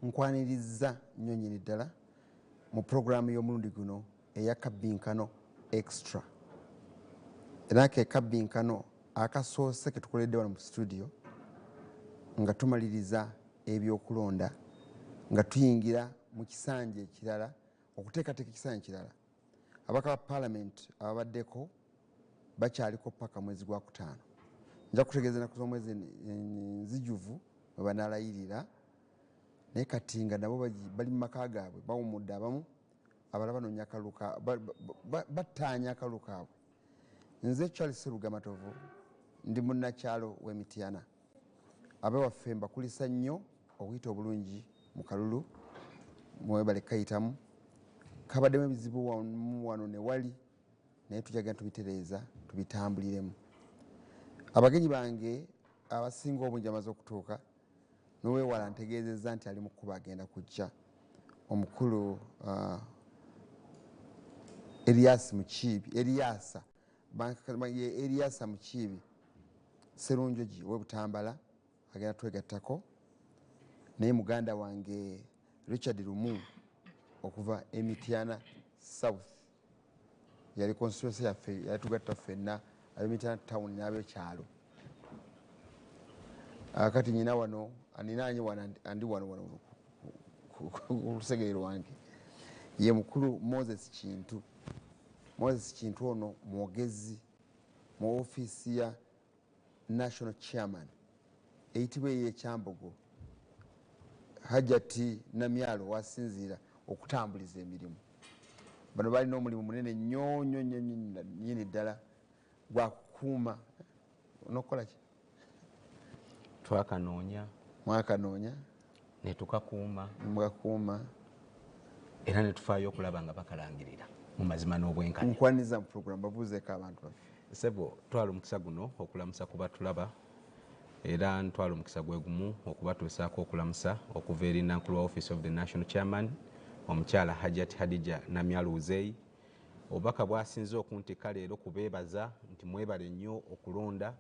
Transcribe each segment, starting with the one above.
Nkwaniriza nnyo nnyini ddala mu puroguramu y'omulundi guno eya Kabbinkano Extra, era ke kabbinkano akasoose ke tukoledde wano mu studio nga tumaliriza ebyokulonda, nga tuyingira mu kisanja ekirala, okuteekateeka ekisanja ekirala. Ababaka ba Paalamenti ababaddeko bakyaliko paka mwezi gwa kutaano. Nja kutegeeza ennaku z'omwezi nzijuvu mwe banaalayirira, naye kati nga nabo bali mu maka gaabwe bawumudde, abamu abalala banoonya akalulu, battaanya akalulu kaabwe. Nze Charles Seruga Matovu, ndi munnakyalo w'Emityana. Abewaffe mbakulisa nnyo okuyita obulungi mu kalulu, mwebale kayitamu. Kabaddemu ebizibu wano ne wali, naye tujagenda tubitereeza, tubitambuliremu. Abagenyi bange abasinga obungi bamaze okutuuka, nowewala ntegeezezza nti ali mu kkuba agenda kujja, omukulu Erias Mukiibi, Eriasa ye Eriasa Mukiibi Serunjogi ow'Ebutambala agenda twegattako, naye muganda wange Richard Lumu okuva Emityana South, yali constituency yaffe, yali ffenna ab'Emityana Town n'abekyalo. Kati nyina wano aninaanye wano, andi wano wano ku lusegere lwange, ye mukulu Moses Kintu. Moses Kintu ono mwogezi mu ofiisi ya national chairman eyitibwa eyekyambogo, Hajati Namyalo, wasinziira okutambuliza emirimu. Bano balina omulimu munene nnyo nnyo nnyo nnyini ddala gwakukuuma nokukola ki? Twakanoonya. Mwakanoonya. Netukakuuma. Mukakuuma. Era netufaayo okulaba nga bakalangirira mu mazima n'obwenkanya. Nkwaniriza mu program, babuuzeeko abantu baffe. Sebo, twala omukisa guno okulamusa ku batulaba, era ntwala omukisa gwe gumu okubatuusaako okulamusa okuva eri nankulu wa Office of the National Chairman, omukyala Hajat Hadija Namyalo Uzei. Obubaka bwasinze okuntikka leero kubeebaza nti mwebale nnyo okulonda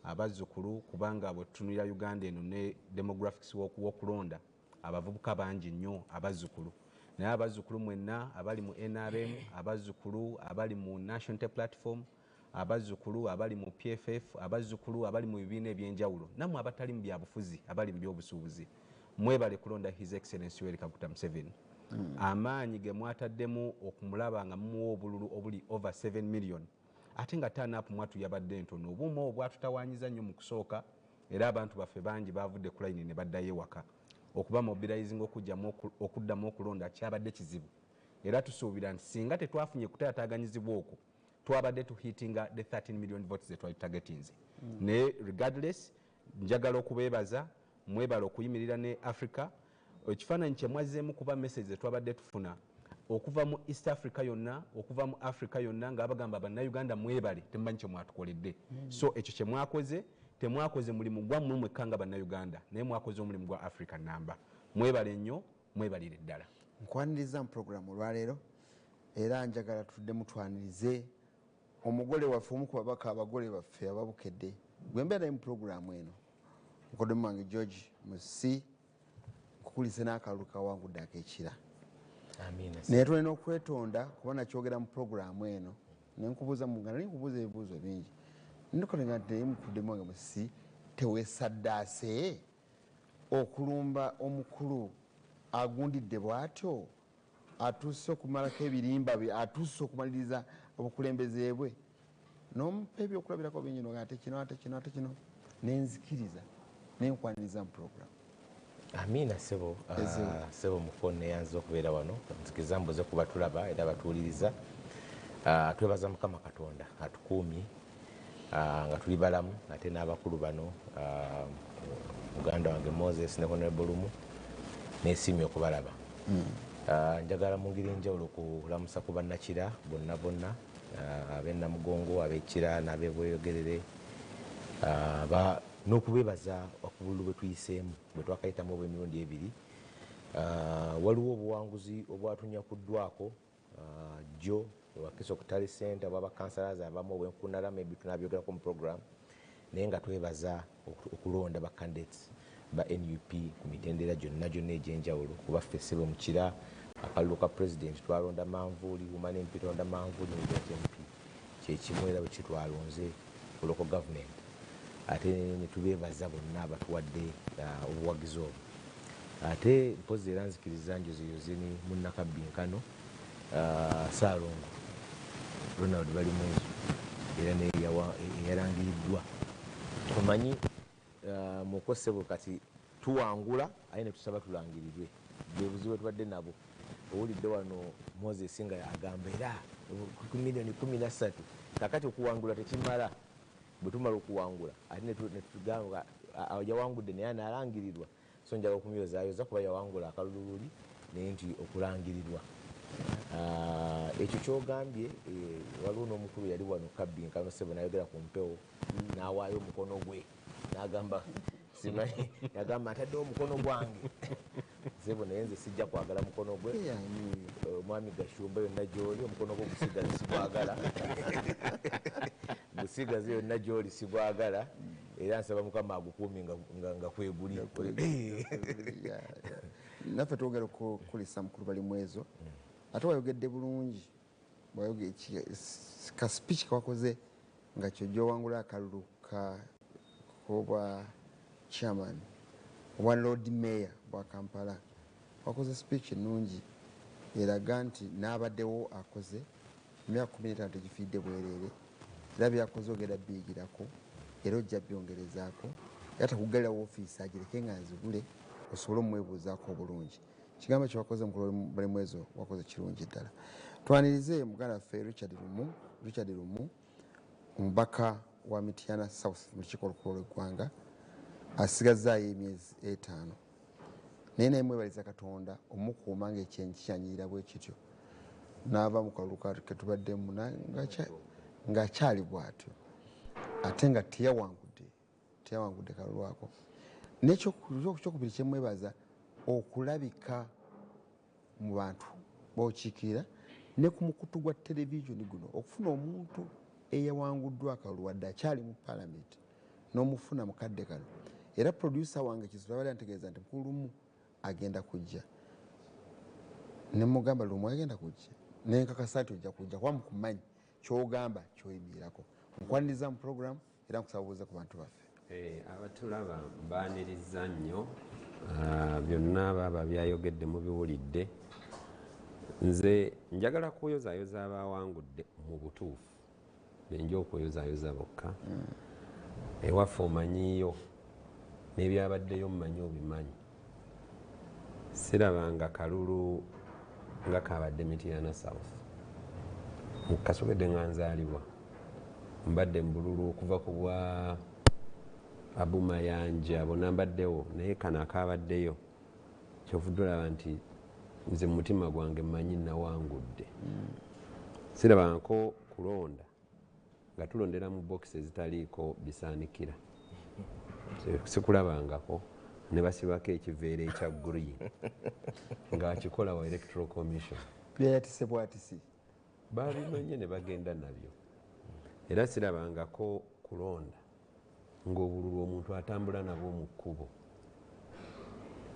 abazzukulu, kubanga bwe tutunulira Uganda eno ne demographics w'okulonda, abavubuka bangi nnyo abazzukulu. Naye abazzukulu mwenna abali mu NRM, abazzukulu abali mu National Platform, abazzukulu abali mu PFF, abazzukulu abali mu bibiina ebyenjawulo, nammwe abatali mu byabufuzi, abali mu byobusuubuzi, mwebale kulonda His Excellence Yoweri Kaguta Museveni. Amaanyi ge mwataddemu okumulaba nga mumuwa obululu obuli over 7 million, ate nga turn-up mwatu yabadde ntono, obuuma obwo bwatutawanyiza nnyo mu kusooka, era abantu baffe bangi bavudde ku layini ne baddayo ewaka. Okuba mobilizing okuddamu okulonda kyabadde kizibu, era tusuubira nti singa tetwafunye kutaataganyizibwa okwo, twabadde tuhitinga the 13 million votes zetwali targetinze. Naye regardless, njagala okubeebaza, mwebala okuyimirira ne Africa. Ekifaananyi kyemwazzeemu, kuba message zetwabadde tufuna okuva mu East Africa yonna, okuva mu Africa yonna, nga bagamba, "Bannayuganda mwebale, temumanyi kyemwatukoledde." So ekyo kyemwakoze, temwakoze mulimu gwammwe mwekka nga Bannayuganda, naye mwakoze omulimu gwa Africa namba. Mwebale nnyo, mwebalire ddala. Nkwaniriza mu puroguramu olwaleero, era njagala tuddemu twanirize omugole waffe, omu ku babaka abagole baffe ababukedde gwe mbeera naye mu puroguramu eno, mukoddomu wange George Musi. Nkukulise n'akalulu kawangudde ak'ekira. Naye tulina okwetonda kuba nakyogera mu puroguramu eno nenkubuuza muganda, nkubuuza ebibuuzo bingi, ndukolenga nti naye mukuddemu wange Musi, tewesaddaase okulumba omukulu agundidde bw'atyo, atuuse okumalako ebirimba bye, atuuse okumaliriza obukulembeze bwe, nomupa ebyokulabirako bingi, noga ate kino, ate kino, ate kino, nenzikiriza nenkwaniriza mu puroguramu. Amiina, sebo. Sebo muko, neyanza okubeera wano. Nzikiriza mbuze kuba tulaba era batuwuliriza. Twebaza Mukama Katonda atukuumye nga tuli balamu, ate n'abakulu bano, muganda wange Moses ne Honorable Lumu, nesiimye okubalaba. Njagala mu ngeri enjawulo kulamusa ku bannakira bonna bonna, ab'enamugongo, ab'ekira n'ab'ebweyogerere, n'okubeebaza okubululu bwe tuyiseemu, bwe twakayitamu obw'emirundi ebiri. Waliwo obuwanguzi obwatunyakuddwako jjo Wakiso ku tally center obwabakansalazi abamu obwenkunala, maybe tunabyogerako mu program, naye nga twebaza okulonda ba candidates. ba NUP ku mitendera gyonna gyonna egy'enjawulo, kuba ffe ssebo mukira akalulu ka president twalonda Manvuuli, Woman MP twalonda Manvuuli, ne MP kyekimu era bwe kitwalonze ku local government. Ate ne tubeebaza bonna abatuwadde obuwagizi obwo. Ate mpozi era nzikiriza njozeyoze ne munnakabbinkano Ssaalongo Ronald Balimwezo, era naye eyalangiriddwa. Omanyi mukosebo kati tuwangula aye ne tusaba tulangirirwe, bwe buzibu tubadde nabo. Owulidde wano Moses nga agamba era ku 13 million. Kakati okuwangula tekimala, bwe tumala okuwangula ate ne tugamba yawangudde naye analangirirwa. So njagala okumuyozaayoza kuba yawangula akalulu luli, naye nti okulangirirwa ekyo kyogambye. Waliwo n'omukulu yali wano kabbinkano sebo nayogera ku mpewo n'awaayo omukono gwe n'agamba simanyi, yagamba ntaddewo omukono gwange sebo, naye nze sijja kwagala mukono gwe. Omwami Gashumba, yonna gyoli omukono gwo gusigaze, sigwagala, gusigaze yonna gyoli, sigwagala. Era nsaba Mukama agukuumi nga kweguli. Naffe twogera okukulisa mukulu Balimwezo. Ate wayogedde bulungi, ka speech kewakoze nga kyojja owangula akalulu ka kobwa chairman obwa lord mayor bwa Kampala, wakoze speech ennungi eraga nti n'abaddewo akoze emyaka 15 tegifiiridde bwereere, era byakoze ogenda biyigirako era ojja byongerezaako, era takugalira woofiisi agireke nga nzigule osobole omwebuuzaako obulungi. Kigambo kyewakoze mukulu Balimwezo, wakoze kirungi ddala. Twanirize muganda waffe Richard Lumu, Richard Lumu, omubaka wa Mityana South mu lukiiko olukulu lw'eggwanga, asigazaayo emyezi 5, naye mwebaliza Katonda omukuuma nga ekyenyi kikyanyirira bwe kityo n'ava mu kalulu ketubaddemu ng'akyali bw'atyo, ate nga teyawangudde kalulu ako. N'ekyokubiri kyemwebaza okulabika mu bantu bokiikirira ne ku mukutu gwa televisioni guno, okufuna omuntu eyawanguddwa akalulu wadde akyali mu palamenti n'omufuna mukadde kano. Era producer wange Kizibu abadde antegeeza nti mukulu Lumu agenda kujja, nemugamba Lumu agenda kujja, nenkakasa nti ojja kujja kuba mukumanyi kyogamba kyoyimirako. Nkwaniriza mu program era nkusaba buuze ku bantu baffe. Abatulaba mbaaniriza nnyo. Byonna baaba byayogedde mubiwulidde. Nze njagala kuyozaayoza abawangudde mu butuufu, nenja okweyozaayoza bokka. Ewaffe omanyiiyo n'ebyabaddeyo, mmanyi obimanyi. Sirabanga kalulu nga kabadde Mityana South mukasogedde nga nzaalibwa. Mbadde mu bululu okuva ku bwa Abu Mayanja bonna mbaddewo, naye kano akabaddeyo kyovudde olaba nti nze mu mutima gwange mmanyi nawangudde. Sirabangako kulonda nga tulondera mu bokisi ezitaliiko bisaanikira, sikulabangako ne basibako ekiveera ekya green ng'akikola wa Electoral Commission. Byayatise bwatisi. Babimanye ne bagenda nabyo. Era sirabangako kulonda ng'obululu omuntu atambula nabwo mu kkubo,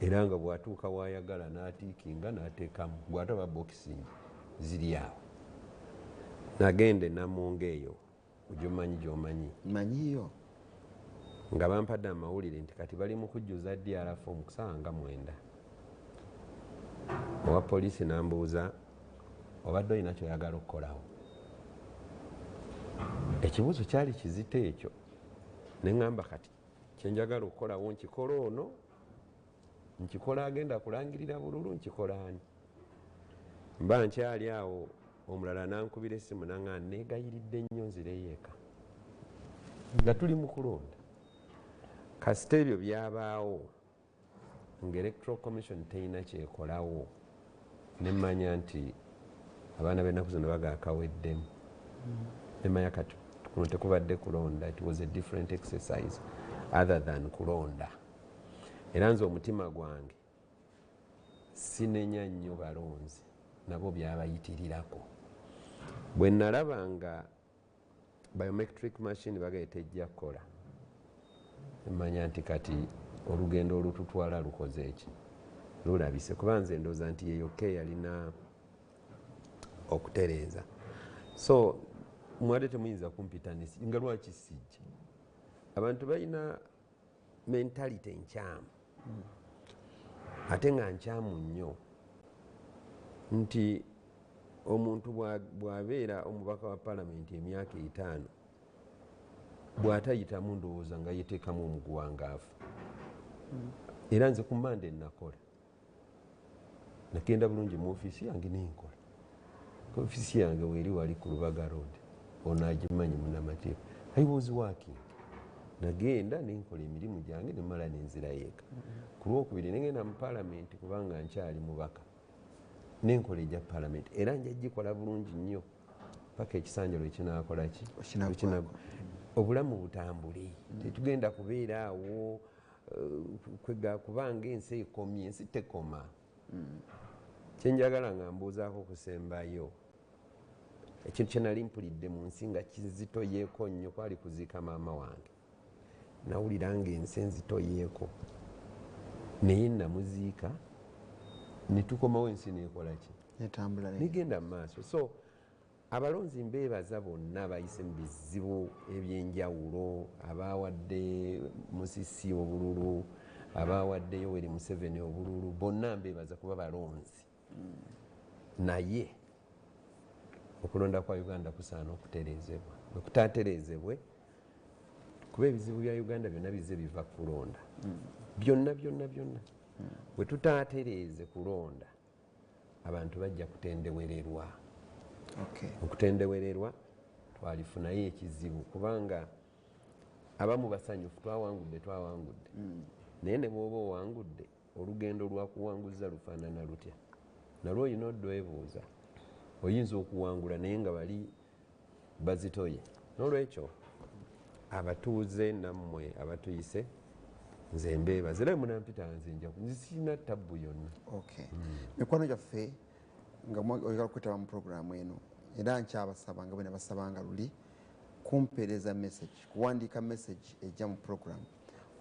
era nga bw'atuuka wayagala n'atiikinga n'ateekamu, gwate oba bokisi ziri awo. Nagenda enamunga eyo gyomanyi gyomanyi. Manyiyo. Nga bampadde amawulire nti kati bali mu kujjuza DR form kusaawa nga 9. Owa poliisi nambuuza, "Obadde olina kyoyagala okukolawo?" Ekibuuzo kyali kizito ekyo. Neŋŋamba kati kyenjagala okukolawo nkikola ono, nkikola agenda kulangirira bululu, nkikola ani? Mba nkyali awo, omulala nankubira essimu naŋŋamba neegayiridde nnyo nzireyo eka nga tuli mu kulonda. Kasita ebyo byabaawo nga Electoral Commission terina kyekolawo, nemmanya nti abaana b'ennaku zino bagakaweddemu. Nemanya kati kuno tekubadde kulonda, it was a different exercise other than kulonda. Era nze omutima gwange sinenya nnyo balonzi, nabo byabayitirirako. Bwe nalaba nga biometric machine bagaye tejja kukola, manya nti kati Olugendo olututwala lukoze eki lulabise, kuba nze ndowooza nti yeyokka yalina okutereeza. So mwadde temuyinza kumpita nga lwaki sijja. Abantu balina mentality enkyamu, ate nga nkyamu nnyo, nti omuntu bw'abeera omubaka wa palamenti emyaka 5 bw'atayitamu ndowooza nga yeteekamu omuguwangaafu. Era nze ku Mande nakola, nagenda bulungi mu ofiisi yange nenkola. Ofiisi yange weeri wali ku Lubaga Road, ono agimanyi munnamateeka. I was working, nagenda nenkola emirimu gyange nemala nenzirayo eka. Ku Lwokubiri nengenda mu palamenti kubanga nkyali mubaka, nenkola egya palamenti era nja gikola bulungi nnyo paka ekisanja lwe kinaakola ki, obulamu butambule. Tetugenda kubeera awo kwega kubanga ensi ekomye, ensi tekoma. Kyenjagala nga mbuuzaako kusembayo, ekintu kye nali mpulidde mu nsi nga kizitoyeeko nnyo kwali kuziika maama wange. Nawulira nga ensi enzitoyeeko, naye namuziika ne tukomawo ensi neekola ki, negenda mu maaso. So abalonzi mbeebaza bonna bayise mu bizibu ebyenjawulo, abawadde Musisi obululu, abawadde Yoweri Museveni obululu, bonna mbeebaza kuba balonzi. Naye okulonda kwa Uganda kusaana okutereezebwa. Bwe kutaatereezebwe, kuba ebizibu bya Uganda byonna bizze biva kulonda, byonna byonna byonna. Bwe tutaatereeze kulonda, abantu bajja kutendewererwa. Okutendewererwa twalifunayo ekizibu, kubanga abamu basanyufu twawangudde twawangudde, naye ne bw'oba owangudde olugendo lwakuwanguza lufaanana lutya? Nalwo olina odwebuuza. Oyinza okuwangula naye nga bali bazitoye. N'olwekyo abatuuze nammwe abatuyise nze mbeebaza, era munampita nze nja nze sirina tabbu yonna. Mikwano gyaffe nga oyagala okwetaba mu puroguramu eno, era nkyabasaba nga bwe nabasabanga luli kumpeereza message, kuwandiika message ejja mu puroguramu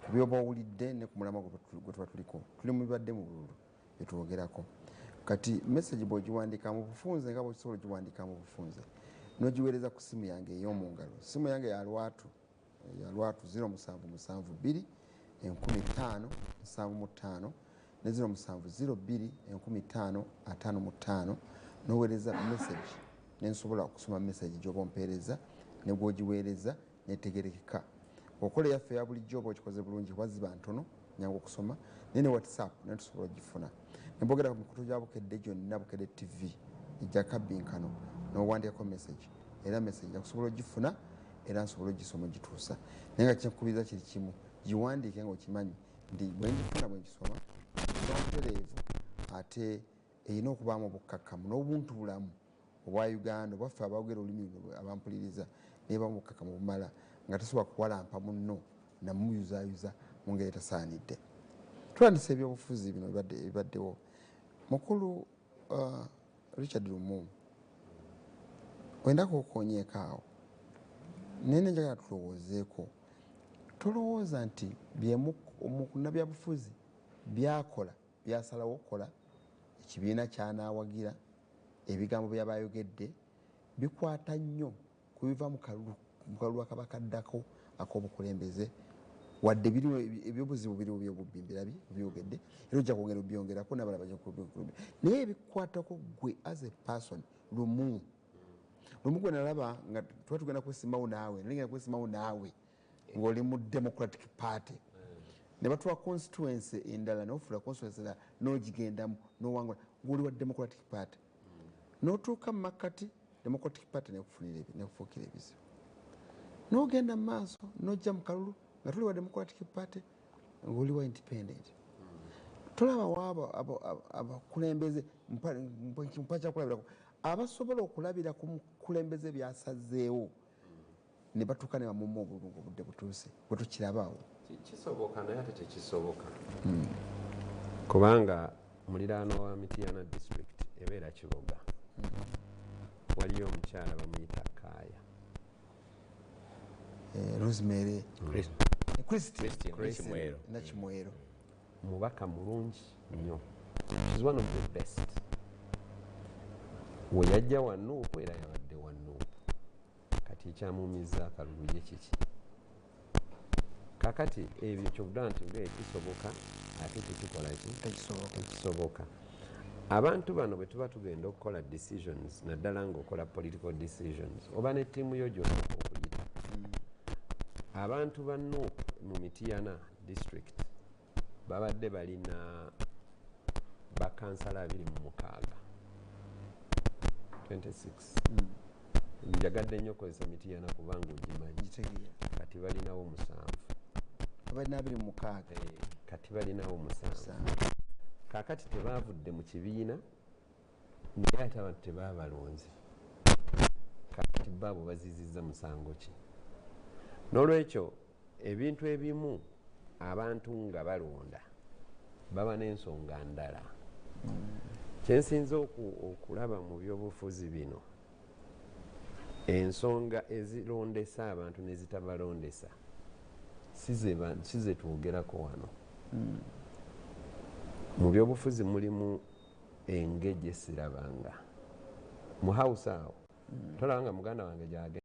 ku byoba owulidde ne ku mulamwa gwe tuba tuliko. Tuli mu bibadde mu bululu byetwogerako. Kati message bw'ogiwandiika mu bufunze nga bw'osobola ogiwandiika mu bufunze, n'ogiweereza ku simu yange ey'omu ngalo. Simu yange ya lwatu, ya lwatu 0772 5075 ne 0702 5055, n'oweereza message nensobola okusoma message gy'oba ompeereza ne gw'ogiweereza netegerekeka. Okola eyaffe eya bulijjo oba okikoze bulungi kuba ziba ntono, nyangu okusoma, naye ne WhatsApp naye tusobola ogifuna. Ne mbogera ku mikutu gya Bukedde gyonna, Bukedde TV ejja kabbinkano, n'owandiikako message, era message nja kusobola ogifuna era nsobola ogisoma ogituusa. Naye nga kyenkukubiriza kiri kimu, giwandiike ng'okimanyi nti bwe ngifuna bwe ngisoma butereevu, ate erina okubaamu obukkakkamu n'obuntu bulamu obwa Uganda obwaffe abaogera olulimi luno abampuliriza, nebamu obukkakkamu bumala nga tosobola kuwalampa munno namuyuzaayuza mu ngeri etasaanidde. Tulandisa ebyobufuzi bino ebibaddewo. Mukulu Richard Lumu, wendako okonyeeko awo, naye nenjagala tulowoozeeko. Tolowooza nti munnabyabufuzi byakola byasalawo okukola, ekibiina kyanaawagira, ebigambo byaba ayogedde bikwata nnyo ku biva mu kalulu akaba kaddako ak'obukulembeze, wadde biriwo ebyobuzibu biriwo byobubbi mbirabye obyogedde, era ojja kwongera obyongerako n'abalala bajja kubyongera, naye ebikwatako gwe as a person. Lumu lumu gwe nalaba nga tuba tugenda kwesimawo naawe, nali ngenda kwesimawo naawe ng'oli mu Democratic Party, ne batuwa constituency endala, n'ofuula constituency endala n'ogigendamu n'owangula ng'oli wa Democratic Party, n'otuuka mu makkati Democratic Party nekufuukira ebizibu, n'ogenda mu maaso n'ojja mu kalulu nga tuli wa Democratic Party ng'oli wa independent. Tolaba waabo abakulembeze mpa kyakulabirako abasobola okulabira ku mukulembeze byasazeewo ne batuuka ne bamumma obululu ng'obudde butuuse bwe tukirabaawo. Kisoboka naye ate tekisoboka, kubanga muliraano wa Mityana district ebeera Kiboga, waliyo omukyala bamuyita Kaaya Rosemary. Christine Nakimwero. Nakimwero. Mubaka mulungi nnyo. She's one of the best. We yajja wa NUP, era yabadde wa NUP. Kati ekyamumiza akalulu ye kiki? Kakati ebyo kyovudde nti nga ekisoboka ate tekikola ki? Tekisoboka. Tekisoboka. Abantu bano bwe tuba tugenda okukola decisions, naddala ng'okola political decisions, oba ne ttiimu yo gy'osooka okuyita, abantu ba NUP mu Mityana District babadde balina bakansala 26, 26. Njagadde nnyo okukozesa Mityana kubanga ogimanyi. Gitegeera. Kati balinawo 7. Balina 26. Kati balinawo 7. 7. Kakati tebavudde mu kibiina, naye ate abantu tebabalonze. Kakati baabo bazizizza musango ki? N'olwekyo ebintu ebimu abantu nga balonda baba n'ensonga ndala. Kyensinza okulaba mu byobufuzi bino, ensonga ezirondesa abantu nezitabalondesa si ze twogerako wano. Mu byobufuzi mulimu engege sirabanga mu house awo, tolaba nga muganda wange gyagenda.